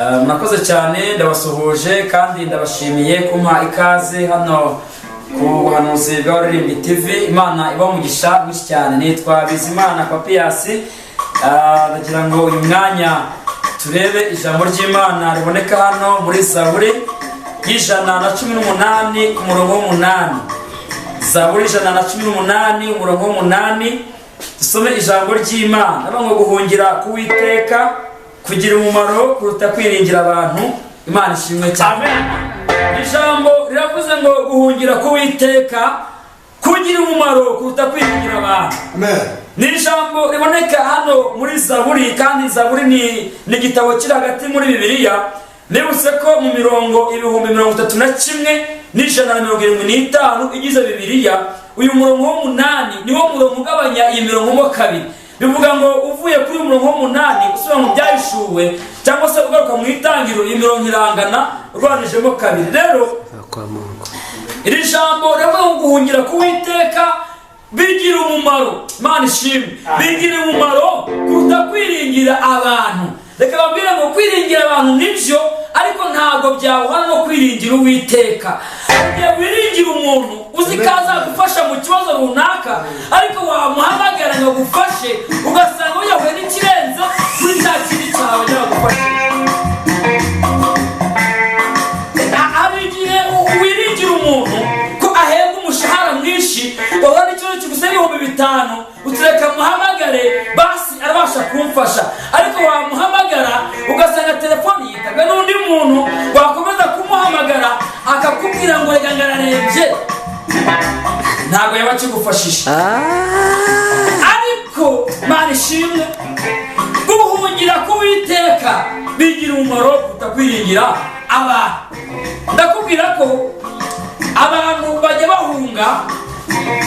Murakoze cyane, ndabasuhuje kandi ndabashimiye kumpa ikaze hano ku Buhanuzi bw'Abaririmbyi TV. Imana iba umugisha mwinshi cyane. Nitwa Bizimana Papiyasi. Ndagira ngo uyu mwanya turebe ijambo ry'Imana riboneka hano muri Zaburi y'118 ku murongo w'8. Zaburi 118, umurongo w'8, dusome ijambo ry'Imana. Ndavuga ngo guhungira k'Uwiteka kugira umumaro kuruta kwiringira abantu. Imana ishimwe cyane. Ijambo riravuze ngo guhungira k'Uwiteka kugira umumaro kuruta kwiringira abantu. Ni ijambo riboneka hano muri Zaburi, kandi Zaburi ni igitabo kiri hagati muri Bibiliya. Nibutse ko mu mirongo 31,175 igize Bibiliya, uyu murongo w'8 niwo murongo ugabanya iyi mirongo mo kabiri. Bivuga ngo uvuye kuri uyu murongo w'8 usubira mu Byahishuwe cyangwa se ugaruka mu Itangiriro, iyi mirongo irangana urwanijemo kabiri. Rero iri jambo riravuga ngo guhungira k'Uwiteka bigira umumaro, Imana ishimwe, bigira umumaro kuruta kwiringira abantu. Reka babwire ngo kwiringira abantu nibyo, ariko ntabwo byawuhana no kwiringira Uwiteka. Igihe wiringira umuntu uzi ko azagufasha mu kibazo runaka, ariko wamuhamagara ngo agufashe, ugasanga yahuye n'ikirenze kuri cya kindi cyawe yagufashe. Hari igihe wiringira umuntu ko ahembwa umushahara mwinshi, wabona n'ikibazo kigusaba 5000, utureka muhamagare basi arabasha kumfasha, ariko wamuhamagara ugasanga telefoni yitabwa n'undi muntu, wakomeza kumuhamagara akakubwira ngo reka ngararebye, ntabwo yaba akigufashije. Ariko Mana ishimwe, guhungira k'Uwiteka bigira umumaro kuruta kwiringira abantu. Ndakubwira ko abantu bajya bahunga,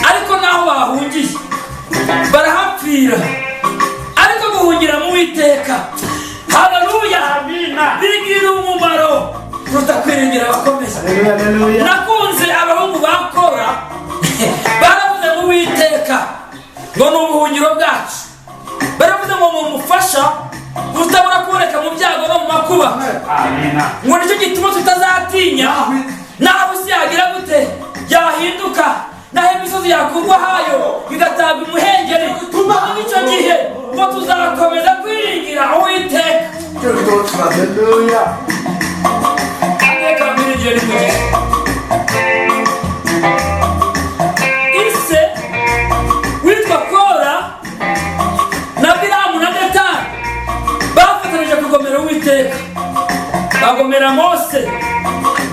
ariko naho bahungiye barahapfira. Ariko guhungira mu Witeka, haleluya, bigira umumaro kuruta kwiringira abakomeye. Nakunze abahungu bakora baravuze ngo Uwiteka ngo ni ubuhungiro bwacu. Baravuze ngo ni umufasha utabura kuboneka mu byago no mu makuba, ngo nicyo gituma tutazatinya naho isi yagira gute, yahinduka, naho imisozi yakurwa hayo igatabwa imuhengeri. Muri icyo gihe ngo tuzakomeza kwiringira Uwiteka. Reka mwiringire ni mugisha. Ise witwa Kora na Biramu na Detani bafatanije kugomera Uwiteka, bagomera Mose.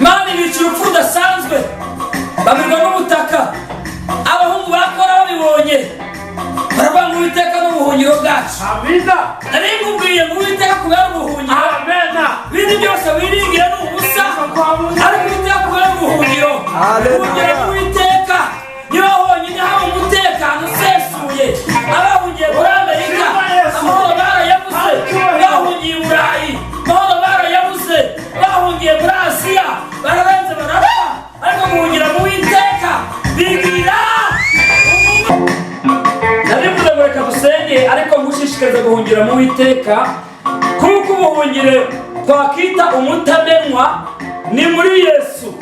Mana ibica urupfu rudasanzwe, bamirwa n'ubutaka. Abahungu bakora babibonye baravuga ngo Uwiteka ni ubuhungiro bwacu. Nari nkubwiye ngo Uwiteka kubera ubuhungiro, ibindi byose wiringira ni ubusa, ariko Uwiteka kubera ubuhungiro. Guhungira mu Uwiteka niba honyine haba umutekano usesuye. Abahungiye muri Amerika amahoro barayabuze, bahungiye i Burayi amahoro barayabuze, bahungiye muri Asiya bararenze barapfa, ariko guhungira mu Uwiteka bigira. Narivuze ngo reka dusenge, ariko ngushishikariza guhungira mu Uwiteka, kuko ubuhungire twakita umutamenwa ni muri Yesu,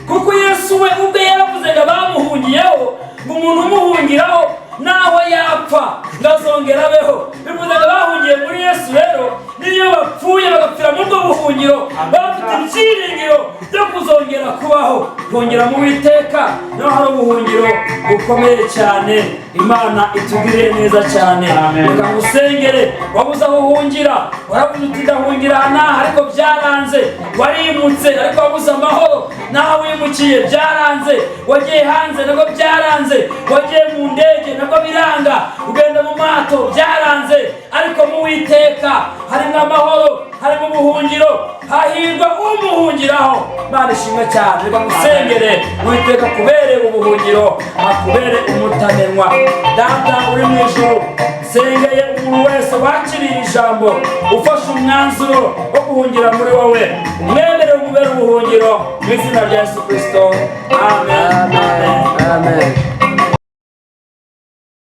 kuko Yesu we ubwe yaravuze ngo abamuhungiyeho, ngo umuntu umuhungiraho naho yapfa ngo azongera abeho. Bivuze ngo bahungiye muri Yesu rero, n'iyo bapfuye bagapfira muri ubwo buhungiro, baba bafite ibyiringiro byo kuzongera kubaho. Kongera mu Witeka niho hari ubuhungiro bukomeye cyane. Imana itugirire neza cyane. Reka ngusengere. Wabuze aho uhungira, waravuze uti ndahungira aha n'aha ariko byaranze. Warimutse ariko wabuze amahoro, naho wimukiye byaranze. Wagiye hanze nabwo byaranze, wagiye mu ndege nabwo biranga, ugenda mu mato byaranze, ariko mu Witeka harimo amahoro, harimo ubuhungiro. Hahirwa umuhungiraho. Imana ishimwe cyane. Reka ngusengere, Uwiteka kubere ubuhungiro, akubere umutamenwa. Data uri mu ijuru, sengeye umuntu wese wakiriye ijambo, ufashe umwanzuro wo guhungira muri wowe, umwemerere umubere ubuhungiro mu izina rya Yesu Kirisito, amen, amen. Amen.